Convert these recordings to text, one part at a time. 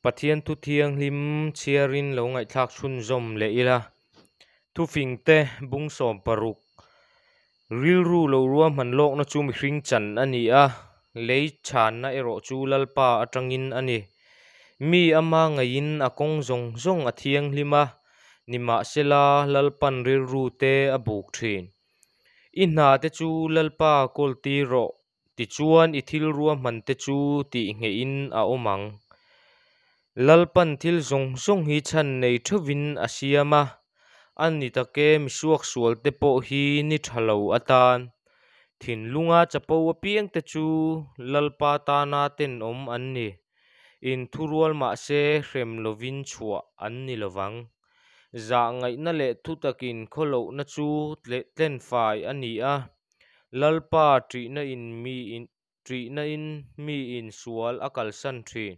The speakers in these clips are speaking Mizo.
Pathian thu thianghlim chhiarin lo ngaihthlak chhunzawm leh ila. Thufingte bung 16 Rilru lo ruahman lawkna chu mihring chan a ni a, lei chhanna erawh chu Lalpa atangin a ni. Mi ama ngaihin a kawng zawng zawng a thianghlim a, nimahsela Lalpan rilru te a buk thin. I hna te chu Lalpa kawltir rawh, tichuan i thil ruahman te chu tihnghehin a awm ang. Lalpan thil zawng zawng hi chhan nei theuhin a siam a, a ni tak e misuaksual te pawh hi ni tha lo atan. Thinlunga chapo apiangte chu Lalpa tana tenawm an ni. Inthurual mah se hrem lovin chhuah an ni lovang. Zahngaihna leh thutakin khawlohna chu tlenfai a ni a, Lalpa ṭihna in mi ṭihna-in miin sual a kalsan ṭhin.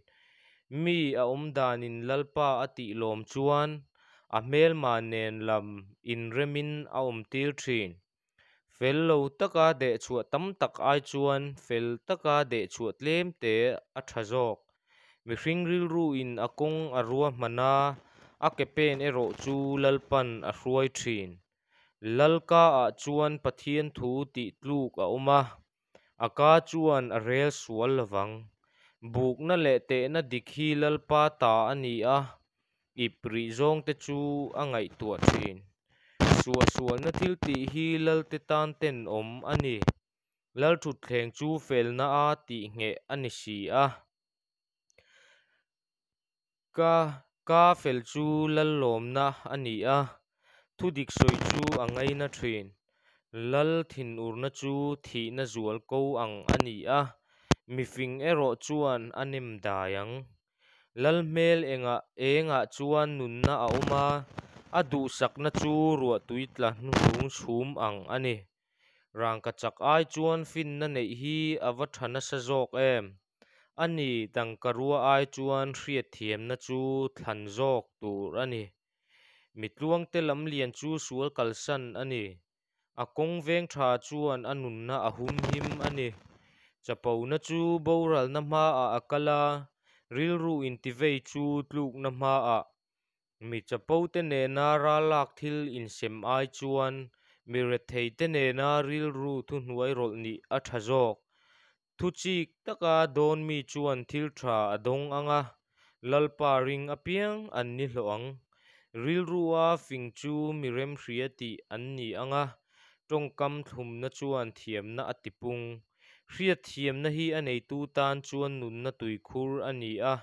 Mi a awm danin Lalpa a tih lawm chuan a hmelma nen lam inremin a awmtir ṭhin. Fel lo taka dehchhuah tam tak ai chuan fel taka dehchhuah tlem te a tha zawk. Mihring rilruin a kawng a ruahman a, a ke pen erawh chu Lalpan a hruai thin. Lal kaah chuan Pathian thu tih tluk a awm a, a ka chuan a rel sual lovang. Bukna leh tehna dik hi Lalpa ta a ni a, ip rih zawngte chu a ngaihtuah thin. Suahsualna thil tih hi Lalte tan tenawm a ni. Lalthutthleng chu felna a tih ngheh a ni si a. Ka ka fel chu Lallawmna a ni a, thudik sawi chu a ngaina thin. Lal thinurna chu thihna zual ko ang a ni a, mifing erawh chuan a nem dai ang. Lal hmel engah engah chuan nunna a awm a, a duhsakna chu ruahtui tla hnuhnung chhum ang a ni. Rangkachak ai chuan finna neih hi a va tha nasa zawk em? A ni, tangkarua ai chuan hriatthiamna chu thlan zawk tur a ni. Mi tluangte lamlian chu sual kalsan a ni. A kawng veng tha chuan a nunna a humhim a ni. Chapona chu boralna hmaah a kal a, rilru intivei chu tlukna hmaah. Mi chapote nena ralak thil insem ai chuan mi retheite nena rilru thuhnuai rawlh nih a tha zawk. Thu chik taka dawn mi chuan thil tha a dawng ang a, Lalpa ring apiang an ni hlawh ang. Rilrua fing chu mi remhria tih an ni ang a, tawngkam thlumna chuan thiamna a tipung. Hriatthiamna hi a neitu tan chuan nunna tuikhur a ni a,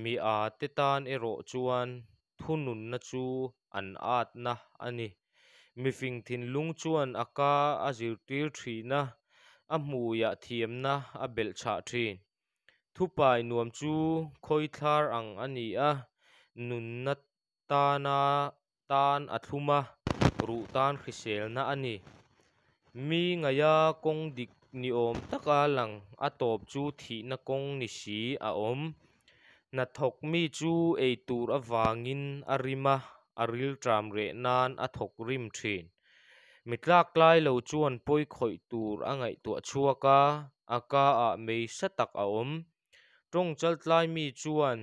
mi â te tan erawh chuan thununna chu an âtna a ni. Mifing thinlung chuan a ka a zirtir thin a, a hmuiah thiamna a belhchhah thin. Thupai nuam chu khawithlar ang a ni a, nunna tana tan a thlum a, ruh tan hriselna a ni. Mi ngaia kawng dik ni awm taka lang a tawp chu thihna kawng ni si a awm. Hnathawk mi chu ei tur avangin a rim a, a rilṭam reh nan a thawk rim ṭhin. Mi tlaktlai lo chuan pawi khawih tur a ngaihtuah chhuak a, a kaah mei sa tak a awm. Tawng chaltlai mi chuan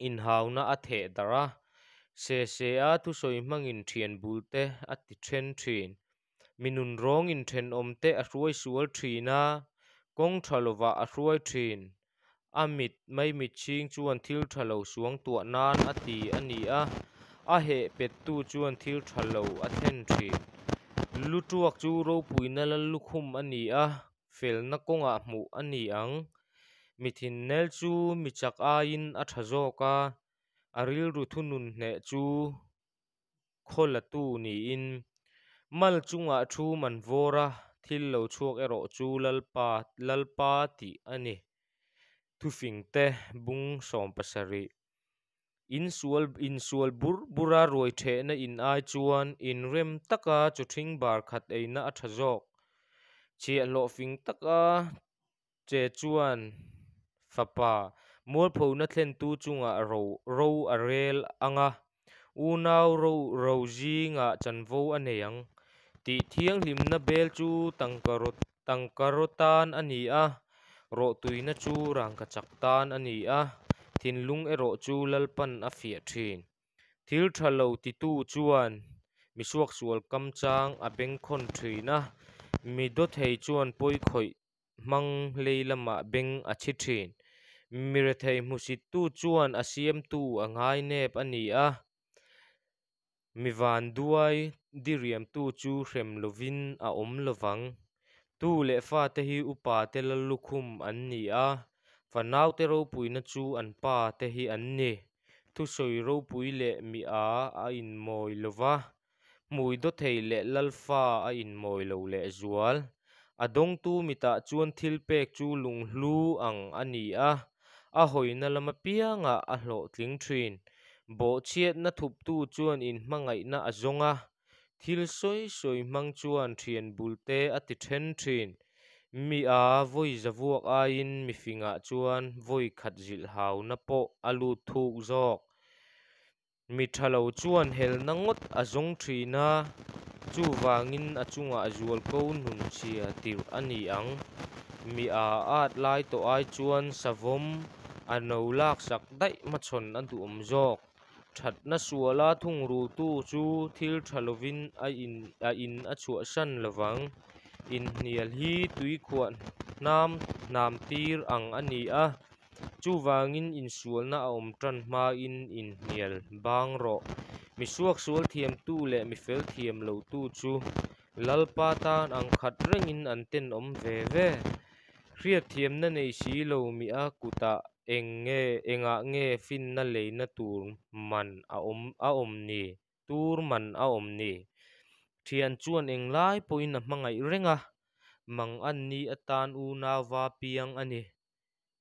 inhauna a theh darh a, se se a thusawi hmangin ṭhian bul te a ti ṭhen ṭhin. Mi nunrawngin ṭhenawm te a hruai sual ṭhin a, kawng ṭha lovah a hruai ṭhin. A mit maimitchhing chuan thil ṭha lo suangtuah nan a ti a ni a, a heh pettu chuan thil ṭha lo a thlen ṭhin. Lu ṭuak chu ropuina lal lukhum a ni a, felna kawngah hmuh a ni ang. Mi thinnel chu mi chak aiin a ṭha zawk a, a rilru thunun hneh chu khaw latu niin mal chungah thu man vawr a, thil lo chhuak erawh chu Lalpa Lalpa tih a ni. Thufingte bung 70. Insual insual bur bura ruai thehna in ai chuan inrem taka chu ṭhing bar khat eina a ṭha zawk. Chhiahhlawh fing taka Che chuan fapa mualphona thlentu chungah ro ro a rel ang a, unau ro ro zingah chanvo a nei ang. Tih thianghlimna bel chu tangkaraw tangkaraw tan a ni a, rawhtuina chu rangkachak tan a ni a. thinlung erawh chu Lalpan a fiah ṭhîn. Thil ṭha lo titu chuan mi suaksual kamchang a bengkhawn ṭhîn a, mi dawthei chuan pawikhawih hmang lei lamah beng a chhi ṭhîn. Mi rethei hmusittu chuan a siamtu a ngainep a ni a, mi vanduai diriamtu chu hrem lovin a awm lo vang. Tu leh fate hi upate lallukhum an ni a, fanaute ropuina chu an pate hi an ni. Thusawi ropui leh mi â a inmawi lo va, hmui dawthei leh lalfa a inmawi lo lehzual. A dawngtu mitah chuan thilpek chu lunghlu ang a ni a, a hawina lam apiangah a hlawhtling thin. Bawhchhiatna thuptu chuan inhmangaihna a zawng a, thil sawi sawi hmang chuan thian bulte a ti then thin. Mi a vawi za vuak aiin mi fingah chuan vawi khat zilhhauna pawh a lut thuk zawk. Mi tha lo chuan helna ngawt a zawng thin a, chuvangin a chungah zualko nun chhia tirh a ni ang. Mi a at lai tawh ai chuan savawm a no laksak daih hmachhawn a duhawm zawk. Thatna suala thungrultu chu thil tha lovin a in a in a chhuahsan lovang. Inhnial hi tuikhuah hnam hnam tir ang a ni a, chuvangin insualna a awm tan hmain inhnial bang rawh. Mi suaksual thiamtu leh mi fel thiam lotu chu Lalpa tan ang khat rengin an tenawm ve ve. Hriatthiamna nei si lo mi a kutah eng nge engah nge finna leina tur man a awm a awm ni? Tur man a awm ni? Thian chuan englai pawhin a hmangaih reng a, mangan ni atan unauva piang a ni.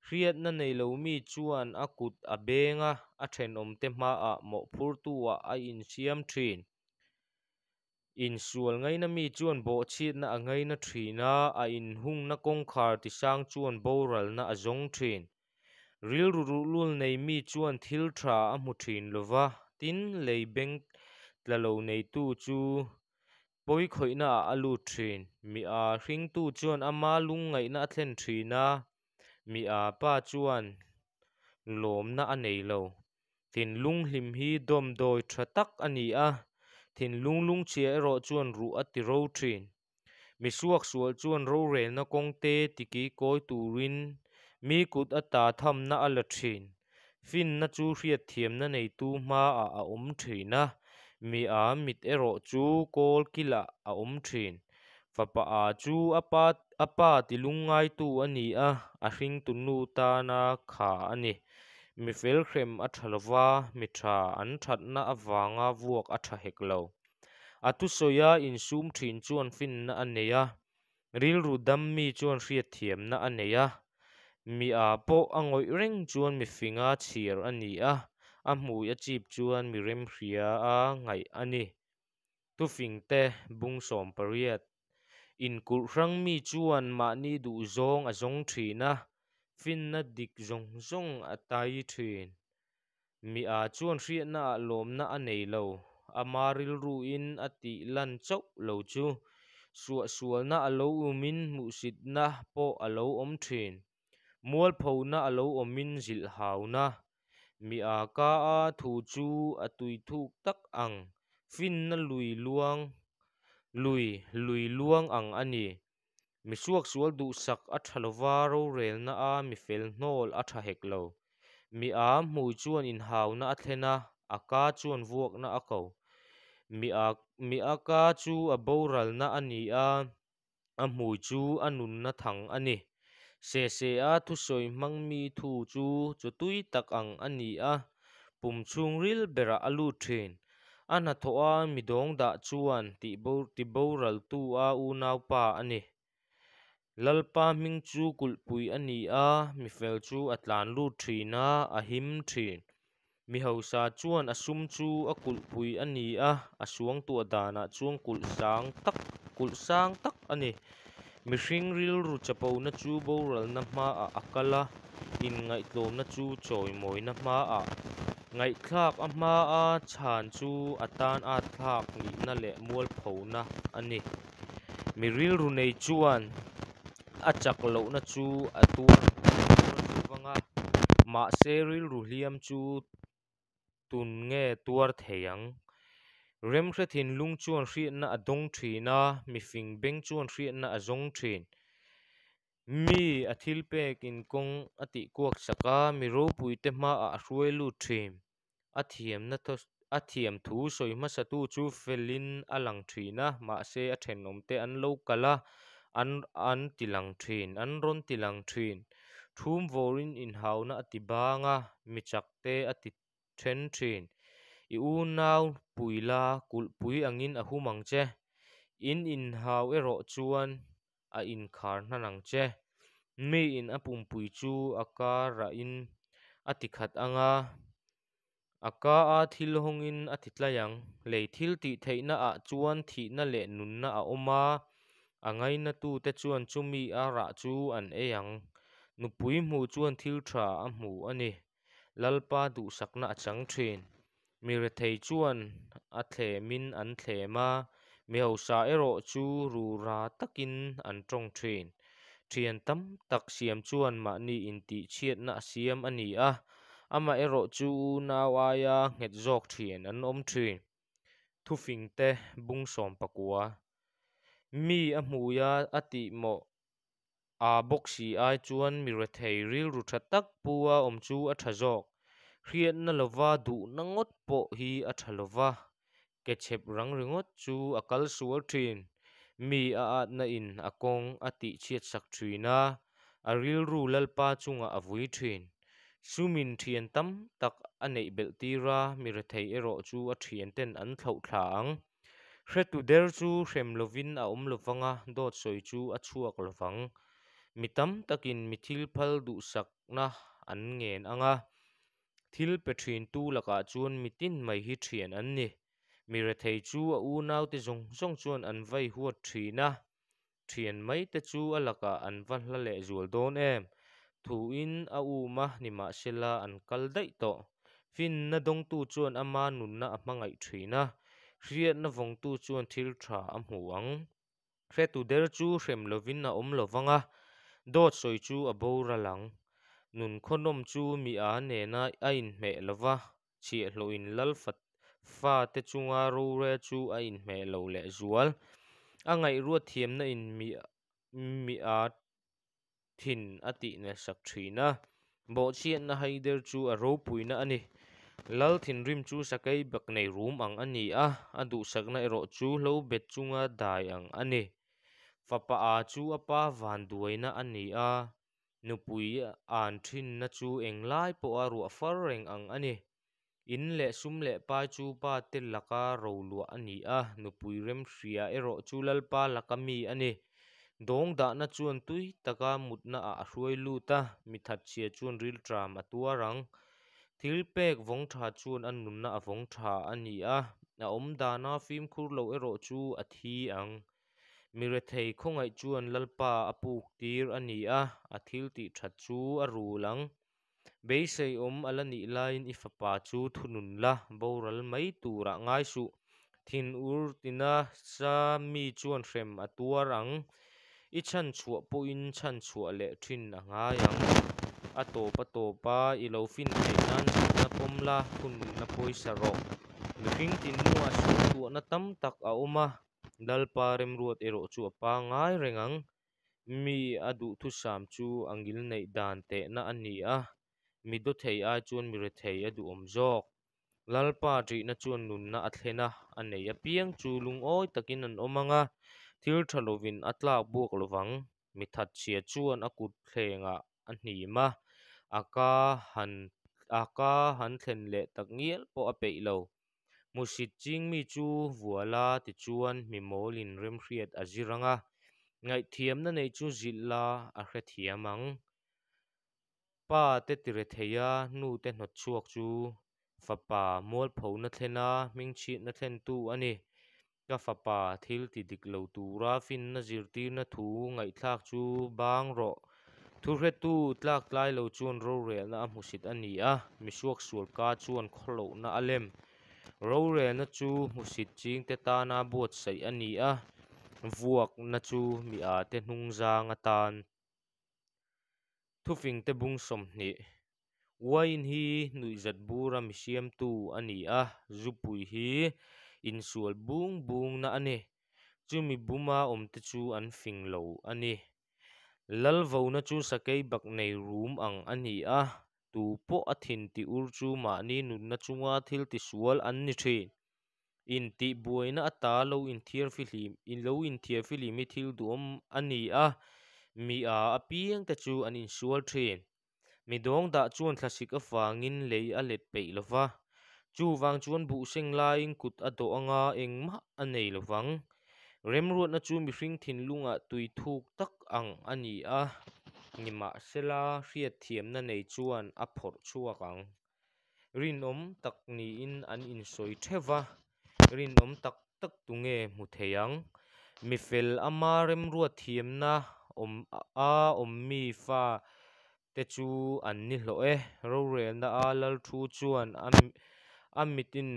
Hriatna nei lo mi chuan a kut a beng a, a thenawmte hmaah mawhphurtu-ah a insiam thin. Insual ngaina mi chuan bawhchhiatna a ngaina thin a, a inhungna kawngkhar tisang chuan boralna a zawng thin. Rilru ruhlul nei mi chuan thil tha a hmu thin lo va, tin, lei beng tla lo neitu chu pawikhawihnaah a lut thin. Mi a hringtu chuan ama lungngaihna a thlen thin a, mi a pa chuan lawmna a nei lo. Thinlung hlim hi dawmdawi tha tak a ni a, thinlung lungchhia erawh chuan ruh a ti ro thin. Mi suaksual chuan rorelna kawngte tikikawi turin mi kut ata thamna a la thin. Finna chu hriatthiamna neitu hmaah a awm thin a, mi a mit erawh chu kawl kilah a awm thin. Fapa a chu a pa a pa tilungngaitu a ni a, a hringtu nu tana kha a ni. Mi fel hrem a tha lo va, mi tha an thatna avanga vuak a tha hek lo. A thusawia insum thin chuan finna a nei a, rilru dam mi chuan hriatthiamna a nei a. Mi a pawh a ngawih reng chuan mi finga chhiar a ni a, a hmui a chip chuan mi remhria a ngaih a ni. Thufingte bung 18. Inkulh hrang mi chuan mahni duhzawng a zawng thin a, finna dik zawng zawng a tai thin. Mi a chuan hriatnaah lawmna a nei lo, ama rilruin a tih lan chauh lo chu. Suahsualna a lo awmin hmuhsitna pawh a lo awm thin. Mualphona a lo awmin zilhhauna. Mi a ka a thu chu a tui thuk tak ang, finna lui luang lui lui luang ang a ni. Mi suaksual duhsak a tha lova rorelna a mi fel hnawl a tha hek lo. Mi a hmui chuan inhauna a thlen a, a ka chuan vuakna a ko. Mi a mi a ka chu a boralna a ni a, a hmui chu a nunna thang a ni. Sese-a thusawi hmang mi thu chu chaw tui tak ang a ni a, pum chhungril berah a lut thin. A hnathawha mi dawng dah chuan tiboraltu a unaupa a ni. Lalpa hming chu kulhpui a ni a, mi fel chu a tlan lut thin a, a him thin. Mi hausa chuan a sum chu a kulhpui a ni a, a suangtuah danah chuan kulh sang tak kulh sang tak a ni. Mihring rilru chapona chu boralna hmaah a kal a, inngaihtlawmna chu chawimawina hmaah. Ngaihthlak a hmaa chhan chu a tan at thlak nihna leh mualphona a ni. Mi rilru nei chuan a chak lohna chu a tuar a tuar zo vang a. Mahse rilru hliam chu tun nge tuar thei ang? Remhre thinlung chuan hriatna a dawng thin a, mifing beng chuan hriatna a zawng thin. Mi a thilpekin kawng a tihkuak sak a, mi ropuite hmaah a hruai lut thin. A thiamna a thiam thu sawi hmasatu chu felin a lang thin a, mahse a thenawmte an lo kal a, an an tilang thin, an rawn tilang thin. Thum vawrin inhauna a ti bang a, mi chakte a ti then thin. I unau pui la, kulhpui angin a hum ang che. In inhau erawh chuan a inkhar hnan ang che. Miin a pumpui chu a ka rahin a tikhat ang a, a ka a thil hawngin a titlai ang. Lei thil tih theihnaah chuan thihna leh nunna a awm a, a ngainatute chuan chumi a rah chu an ei ang. Nupui hmuh chuan thil tha a hmu a ni. Lalpa duhsakna a chang thin. Mi rethei chuan a thlemin an thlem a, mi hausa erawh chu rura takin an tawng thin. Thian tam tak siam chuan mahni intihchhiatna a siam a ni a, amaherawhchu unau aia nghet zawk thian an awm thin. Thufingte bung 19. Mi a hmuia a tihmawh A bawk si ai chuan mi rethei rilru tha tak pu a awm chu a tha zawk. Hriatna lova duhna ngawt pawh hi a tha lova, ke chhep rang ringawt chu a kal sual thin. Mi a atna in a kawng a tihchhiat sak thin a, a rilru Lalpa chungah a vui thin. Sumin thian tam tak a neih belh tir a, mi rethei erawh chu a thianten an thlauh thla ang. Hretu der chu hrem lovin a awm lovang a, dawt sawi chu a chhuak lovang. Mi tam takin mi thil phal duhsakna an ngen ang a, thil pe thintu lakah chuan mi tin mai hi thian an ni. Mi rethei chu a unaute zawng zawng chuan an vai huat thin a, Thian mai te chu a lakah an va hla leh zual dawn em? Thuin a um a, nimahsela an kal daih tawh. Finna dawngtu chuan ama nunna a hmangaih thin a, hriatna vawngtu chuan thil tha a hmu ang. Hretu der chu hrem lovin a awm lovang a, dawt sawi chu a boral ang. Nun khawnawm chu mi a nena a inhmeh lova, chhiahhlawhin lal fate chunga rorel chu a inhmeh lo lehzual. A ngaihruat thiamna in mi a thin a tih nelsak thin a, bawhchhiatna haider chu a ropuina a ni. Lal thinrim chu sakei bak nei rum ang a ni a, a duhsakna erawh chu hlo bet chunga dai ang a ni. Fapa a chu a pa vanduaina a ni a, Nupui an thinna chu englai pawha ruah far reng ang a ni. In leh sum leh pai chu pa te laka roluah a ni a, nupui remhria erawh chu Lalpa laka mi a ni. Dawng dahna chuan tui taka mutnaah a hruai lut a, mi thatchhia chuan rilṭam a tuar ang. Thil pek vawng tha chuan a nunna a vawng tha a ni a, a awmdana fimkhur lo erawh chu a thi ang. Mi rethei khawngaih chuan Lalpa a puk tir a ni a, a thil tih that chu a rul ang. Beiseiawm a la nih laiin i fapa chu thunun la, boral mai turah ngai suh. Thinur tina sa mi chuan hrem a tuar ang. I chhanchhuah pawhin chhanchhuah leh thin a ngai ang. A tawp a tawp a, i lo fin theih nan zirna pawm la, thununna pawisa rawh. Mihring thinlungah suangtuahna tam tak a awm a, Lalpa remruat erawh chu a pangngai reng ang. Mi a duhthusam chu a ngilneih dan tehna a ni a, mi dawthei ai chuan mi rethei a duhawm zawk. Lalpa ṭihna chuan nunna a thlen a, a nei apiang chu lungawi takin an awm ang a, thil ṭha lovin a tlak buak lovang. Mi thatchhia chuan a kut thlengah a hnim a, a ka han a ka han thlen leh tak ngial pawh a peih lo. Hmusit ching mi chu vuala tichuan mi mawlin remhriat a zir ang a, ngaihthiamna nei chu zilh la a hrethiam ang. Pa te tire thei a, nu te hnawt chhuak chu fapa mualphona thlen a, hmingchhiatna thlentu a ni. Ka fapa thil ti dik lo tura finna zirtirna thu ngaihthlak chu bang rawh. Thuhretu tlak tlai lo chuan rorelna a hmusit a ni a, misuaksual ka chuan khawlohna a lem. Rorelna chu hmusit chingte tana buatsaih a ni a, vuakna chu mi ate hnungzang atan. Thufingte bung 20. Uaiin hi nuihzat bura mi siamtu a ni a, zupui hi insual bung bungna a ni. Chumi buma awmte chu an fing lo a ni. Lal vona chu sakei bak nei rum ang a ni a, tu pawh a thin ti ur chu mahni nunna chunga thil tisual an ni thin. Intihbuaina ata lo inthiarfihlim lo inthiarfihlim hi thil duhawm a ni a, mi a apiangte chu an insual thin. Mi dawngdah chuan thlasik avangin lei a let peih lo va, chuvang chuan buh seng laiin kut a dawh anga engmah a nei lo vang. Remruatna chu mihring thinlungah tui thuk tak ang a ni a, nimahsela hriatthiamna nei chuan a phawrh chhuak ang. Rinawm tak niin an insawi theuh va, rinawm tak tak tunge hmu thei ang? Mi fel ama remruat thiamna awm a awm mi fa te chu an ni hlawh e. Rorelna a lal thu chuan a mitin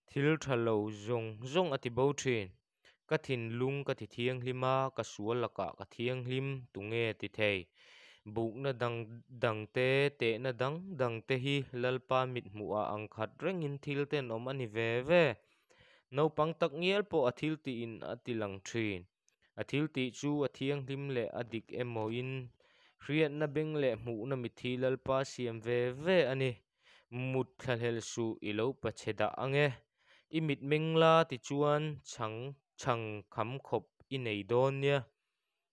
thil tha lo zawng zawng a ti bo thin. Ka thinlung ka ti thianghlim a, ka sual lakah ka thianghlim tunge ti thei? Bukna dang dangte, tehna dang dangte hi Lalpa mithmuhah ang khat rengin thil tenawm a ni ve ve. Naupang tak ngial pawh a thiltihin a ti lang thin. A thiltih chu a thianghlim leh a dik emawin hriatna beng leh hmuhna mitthi Lalpa siam ve ve a ni. Mut thlahlel suh i lo pa chhe dah ang e. I mitmeng la tichuan chhang chhang kham khawp i nei dawn nia.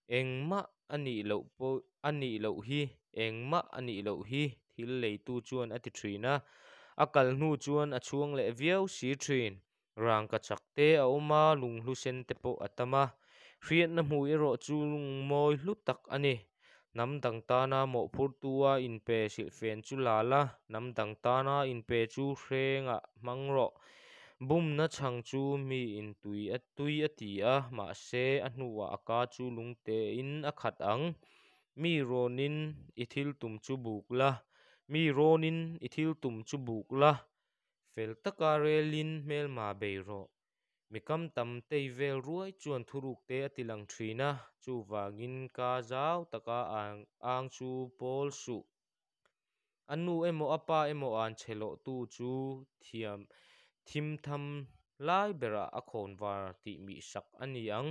Engmah a nih loh pawh a nih loh hi, engmah a nih loh hi, thil leitu chuan a ti thin a. A kal hnu chuan a chhuang leh viau si thin. Rangkachak te a awm a, lunghlu sen te pawh a tam a. Hriatna hmui erawh chu lungmawi hlu tak a ni. Hnam dang tana mawhphurtu-a inpe silhfen chu la la, hnam dang tana inpe chu hrengah hmang rawh. Bumna chhang chu miin tui a tui a ti a, mahse a hnuah a ka chu lungtein a khat ang. Mi rawnin i thil tum chu buk la, mi rawnin i thil tum chu buk la, fel taka relin hmelma bei rawh. Mi kam tam tei vel ruai chuan thuruk te a ti lang thin a, chuvangin ka zau taka ang ang chu pawl suh. A nu emaw a pa emaw an chhe lawhtu chu thiam thim tham lai berah a khawnvar tih mihsak a ni ang.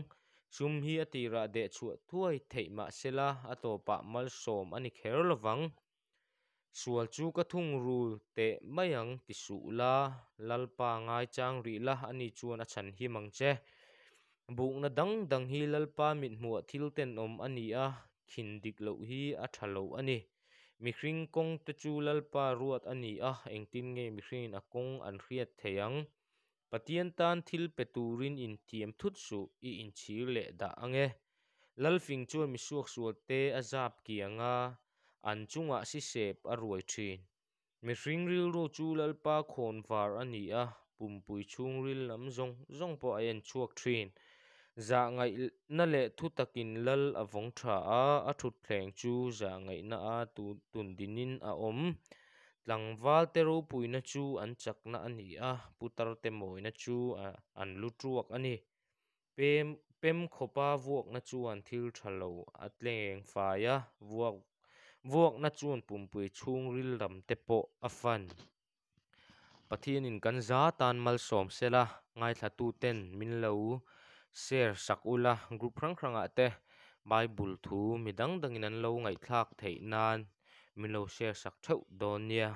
Sum hi a tirah deh chhuah thuai theih mahsela a tawpah malsawm a ni kher lovang. Sual chu ka thungrul teh mai ang ti suh la, Lalpa ngaichang rih la, ani chuan a chhan him ang che. Bukna dang dang hi Lalpa mithmuhah thil tenawm a ni a, khin dik loh hi a tha lo a ni. Mihring kawng te chu Lalpa ruat a ni a, engtin nge mihringin a kawng an hriat theih ang? Pathian tan thil pe turin intiam thut suh, i inchhir leh dah ang e. Lalfing chuan misuaksual te a zap kiang a, an chungah sisep a ruai thin. Mihring rilru chu Lalpa khawnvar a ni a, pumpui chhungril lam zawng zawng pawh a en chhuak thin. Zahngaihna leh thutakin Lal a vawng tha a, a thutthleng chu zahngaihna a tundinin a awm. Tlangvalte ropuina chu an chakna a ni a, putarte mawina chu an lu tuak a ni. Pem pem khawpa vuakna chuan thil tha lo a tleng fai a, vuak vuakna chuan pumpui chhungril lam te pawh a fan. Pathianin kan za tan malsawm sela, ngaithlatuten min lo share sak ula, group hrang hrangah te Bible thu mi dang dangin an lo ngaihthlak theih nan min lo share sak theuh dawn nia.